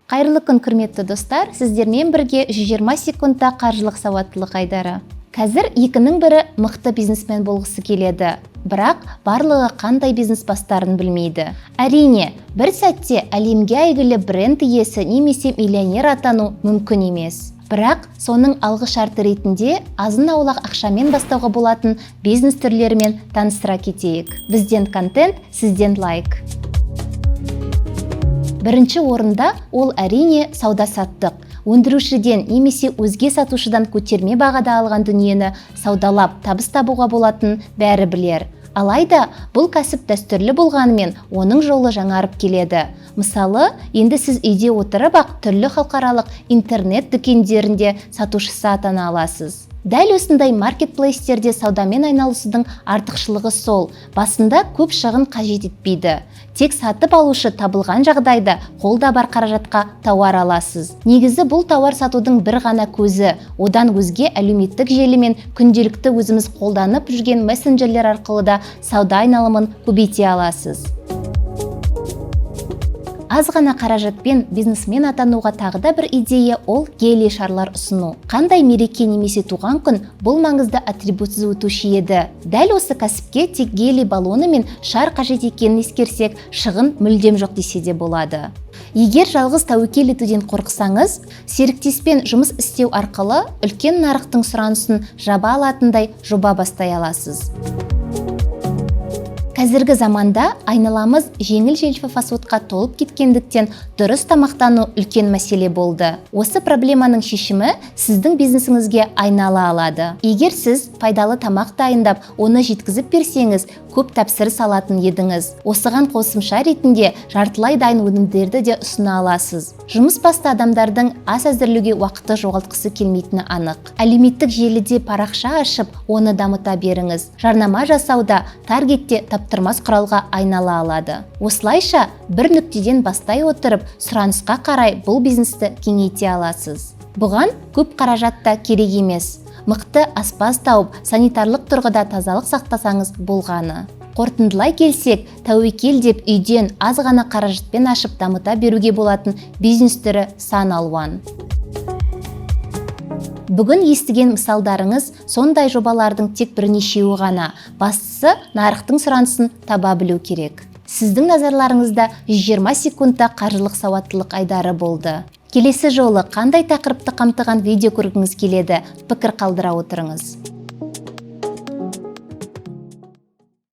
Қайырлы күн, құрметті достар! Сіздермен бірге 120 секундта қаржылық сауаттылық айдары. Қазір екінің бірі мықты бизнесмен болғысы келеді, бірақ барлығы қандай бизнес бастарын білмейді. Әрине, бір сәтте әлемге әйгілі бренд иесі немесе миллионер атану мүмкін емес, бірақ соның алғы шарты ретінде азын аулақ ақшамен бастауға болатын бизнес түрлерімен таныстыра кетейік. Бізден контент, сізден лайк. Бірінші орында ол, әрине, сауда саттық. Өндірушіден немесе өзге сатушыдан көтерме бағада алған дүниені саудалап, табыс табуға болатын бәрі білер. Алайда бұл кәсіп дәстүрлі болғанымен, оның жолы жаңарып келеді. Мысалы, енді сіз үйде отырып ақ түрлі халықаралық интернет дүкендерінде сатушысы атана аласыз. Дәл осындай маркетплейстерде саудамен айналысудың артықшылығы сол, басында көп шығын қажет етпейді. Тек сатып алушы табылған жағдайда қолда бар қаражатқа тауар аласыз. Негізі, бұл тауар сатудың бір ғана көзі. Одан өзге әлеуметтік желі мен күнделікті өзіміз қолданып жүрген мессенджерлер арқылы да сауда айналымын көбейте аласыз. Аз ғана қаражатпен бизнесмен атануға тағы да бір идея – ол гелий шарлар ұсыну. Қандай мереке немесе туған күн бұл маңызды атрибутсыз өтуші еді? Дәл осы кәсіпке тек гелий баллоны мен шар қажет екенін ескерсек, шығын мүлдем жоқ десе де болады. Егер жалғыз тәуекел етуден қорықсаңыз, серіктеспен жұмыс істеу арқылы үлкен нарықтың сұранысын жаба алатындай жоба бастай аласыз. Қазіргі заманда айналамыз жеңіл желпі фастфудқа толып кеткендіктен, дұрыс тамақтану үлкен мәселе болды. Осы проблеманың шешімі сіздің бизнесіңізге айнала алады. Егер сіз пайдалы тамақ дайындап, оны жеткізіп берсеңіз, көп тапсырыс алатын едіңіз. Осыған қосымша ретінде жартылай дайын өнімдерді де ұсына аласыз. Жұмыс басты адамдардың ас әзірлеуге уақыты жоғалтқысы келмейтіні анық. Әлеуметтік желіде парақша ашып, оны дамыта беріңіз. Жарнама жасауда таргетте таптырмас құралға айнала алады. Осылайша, бір нүктеден бастай отырып, сұранысқа қарай бұл бизнесті кеңейте аласыз. Бұған көп қаражат та керек емес. Мықты аспаз тауып, санитарлық тұрғыда тазалық сақтасаңыз болғаны. Қорытындылай келсек, тәуекел деп үйден аз ғана қаражатпен ашып, дамыта беруге болатын бизнес түрі сан алуан. Бүгін естіген мысалдарыңыз сондай жобалардың тек бірнешеуі ғана. Бастысы, нарықтың сұранысын таба білу керек. Сіздің назарларыңызда 120 секундта қаржылық сауаттылық айдары болды. Келесі жолы қандай тақырыпты қамтыған видео көргіңіз келеді? Пікір қалдыра отырыңыз.